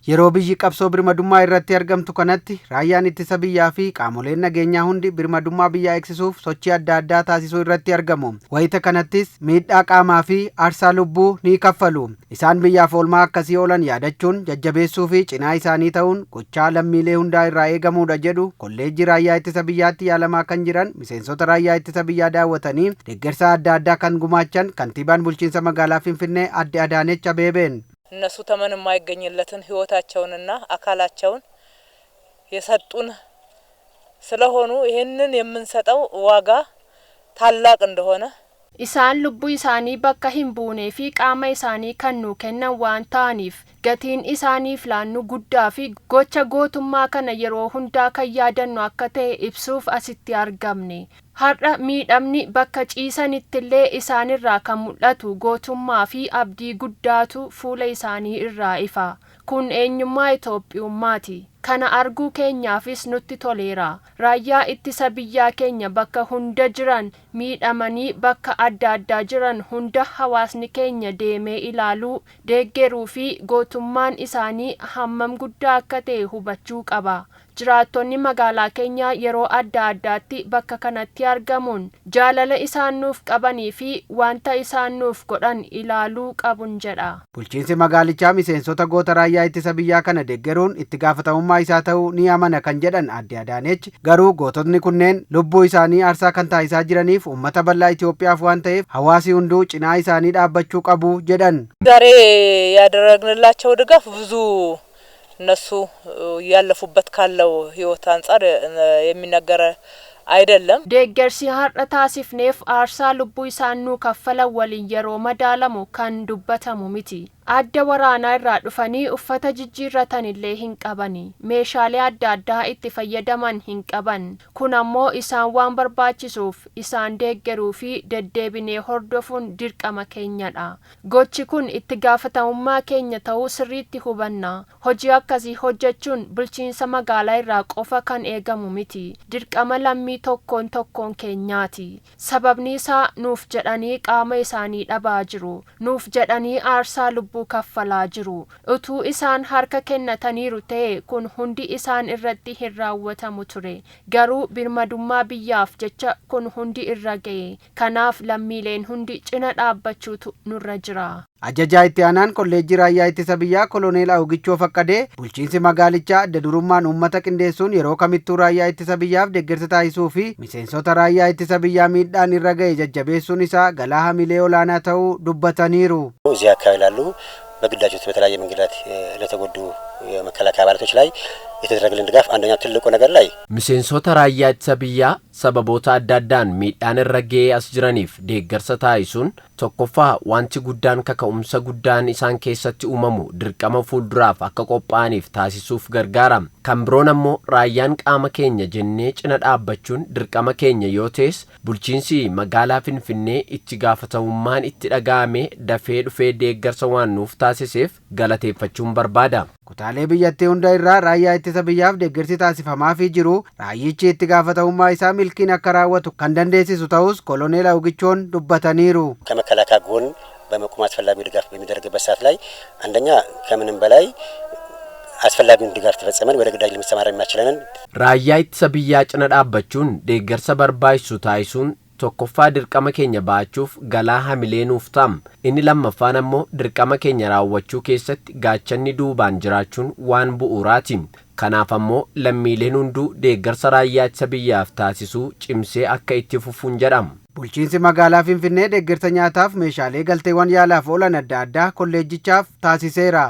Yeroo biyyi qabsoo birmadummaa irratti argamtu kanatti raayyaan ittisa biyyaa fi qaamoleen nageenyaa hundi birmadummaa biyyaa eegsisuuf sochii adda addaa taasisuu irratti argamu. Wayita kanattis miidhaa qaamaa fi aarsaa lubbuu ni kaffalu. Isaan biyyaaf oolmaa akkasii oolan yaadachuun jajjabeessuu fi cinaa isaanii ta'uun gochaa lammiilee hundaa irraa eegamudha jedhu kolleejjii raayyaa ittisa biyyaatti yaalamaa kan jiran miseensota raayyaa ittisa biyyaa daawwatanii deeggarsa adda addaa kan gumaachan kantiibaan bulchiinsa magaalaa Finfinnee adde Adaanech Abeebeen. እነሱ ተመን የማይገኝለትን ሕይወታቸውንና አካላቸውን የሰጡን ስለሆኑ ይህንን የምንሰጠው ዋጋ ታላቅ እንደሆነ Isaan lubbuu isaanii bakka hin buunee fi qaama isaanii kan nuu kennan waan ta'aniif gatiin isaaniif laannu guddaa fi gocha gootummaa kana yeroo hundaa kan yaadannu akka ta'e ibsuuf asitti argamne. Har'a miidhamni bakka ciisanittillee isaanirraa kan mul'atu gootummaa fi abdii guddaatu fuula isaanii irraa ifa. Kun eenyummaa Itoophiyummaati. Kana arguu keenyaafis nutti toleera. Raayyaa ittisa biyyaa keenya bakka hunda jiran miidhamanii bakka adda addaa jiran hunda hawaasni keenya deemee ilaaluu, deeggeruu fi gootummaan isaanii hammam guddaa akka ta'e hubachuu qaba. Jiraattonni magaalaa keenyaa yeroo adda addaatti bakka kanatti argamuun jaalala isaan nuuf qabanii fi wanta isaan nuuf godhan ilaaluu qabun jedha. Bulchiinsi magaalichaa miseensota goota raayyaa ittisa biyyaa kana deeggaruun itti gaafatamummaa isaa ta'uu ni amana kan jedhan adde Adaanech, garuu goototni kunneen lubbuu isaanii aarsaa kan taasisaa jiraniif uummata bal'aa Itoophiyaaf waan ta'eef hawaasi hunduu cinaa isaanii dhaabbachuu qabu jedhan. ዛሬ ያደረግንላቸው ድጋፍ ብዙ እነሱ እያለፉበት ካለው ህይወት አንጻር የሚነገር አይደለም። Deeggarsi har'a taasifneef aarsaa lubbuu isaan nuu kaffalan waliin yeroo madaalamu kan dubbatamu miti. Adda waraanaa irraa dhufanii uffata jijjiirratan illee hin qabani. Meeshaalee adda addaa itti fayyadaman hin qaban. Kun ammoo isaan waan barbaachisuuf isaan deeggaruu fi deddeebinee hordofuun dirqama keenyadha. Gochi kun itti gaafatamummaa keenya ta'uu sirriitti hubanna. Hojii akkasii hojjechuun bulchiinsa magaalaa irraa qofa kan eegamu miti. Dirqama lammii tokkoon tokkoon keenyaati. Sababni isaa nuuf jedhanii qaama isaanii dhabaa jiru. Nuuf jedhanii aarsaa lubbuu kaffalaa jiru. Utuu isaan harka kennataniiru ta'e kun hundi isaan irratti hin raawwatamu ture. Garuu birmadummaa biyyaaf jecha kun hundi irra ga'e. Kanaaf lammiileen hundi cina dhaabbachuutu nurra jira. Ajajaa itti aanaan kolleejjii raayyaa ittisa biyyaa Koloneel Awugichoo Faqqadee bulchiinsi magaalichaa adda durummaan uummata qindeessuun yeroo kamittuu raayyaa ittisa biyyaaf deeggarsa taasisuu fi miseensota raayyaa ittisa biyyaa miidhaan irra ga'e jajjabeessuun isaa galaa hamilee olaanaa ta'uu dubbataniiru. እዚህ አካባቢ ላሉ በግዳጆች በተለያየ መንገዳት ለተጎዱ የመከላከያ አባላቶች ላይ የተደረገልን ድጋፍ አንደኛው ትልቁ ነገር ላይ Miseensota raayyaa ittisa biyyaa sababoota adda addaan miidhaan irra ga'ee as jiraniif deeggarsa taasisuun tokkoffaa wanti guddaan kaka'umsa guddaan isaan keessatti uumamu dirqama fuulduraaf akka qophaa'aniif taasisuuf gargaara. Kan biroon ammoo raayyaan qaama keenya jennee cina dhaabbachuun dirqama keenya yoo ta'es, bulchiinsi magaalaa Finfinnee itti gaafatamummaan itti dhaga'ame dafee dhufee deeggarsa waan nuuf taasiseef galateeffachuun barbaada. Kutaalee biyyattii hunda irraa raayyaa ittisa biyyaaf deeggarsi taasifamaafii jiru raayyichi itti gaafatamummaa isaa milkiin akka raawwatu kan dandeessisu ta'us Koloneel Awugichoon dubbataniiru. ከመከላከያ ጎን በመቆም አስፈላጊው ድጋፍ በሚደረግበት ሰዓት ላይ አንደኛ ከምንም በላይ አስፈላጊውን ድጋፍ ተፈጽመን ወደ ግዳጅ ለመሰማራት የሚያስችለንን Raayyaa ittisa biyyaa cina dhaabbachuun deeggarsa barbaachisu taasisuun tokkoffaa dirqama keenya ba'achuuf galaa hamilee nuuf ta'am. Inni lammaffaan ammoo dirqama keenya raawwachuu keessatti gaachanni duubaan jiraachuun waan bu'uuraati. Kanaaf ammoo lammiileen hunduu deeggarsa raayyaa ittisa biyyaaf taasisuu cimsee akka itti fufuun jedhama. Bulchiinsi magaalaa Finfinnee deeggarsa nyaataaf meeshaalee galteewwan yaalaaf oolan adda addaa kolleejjichaaf taasiseera.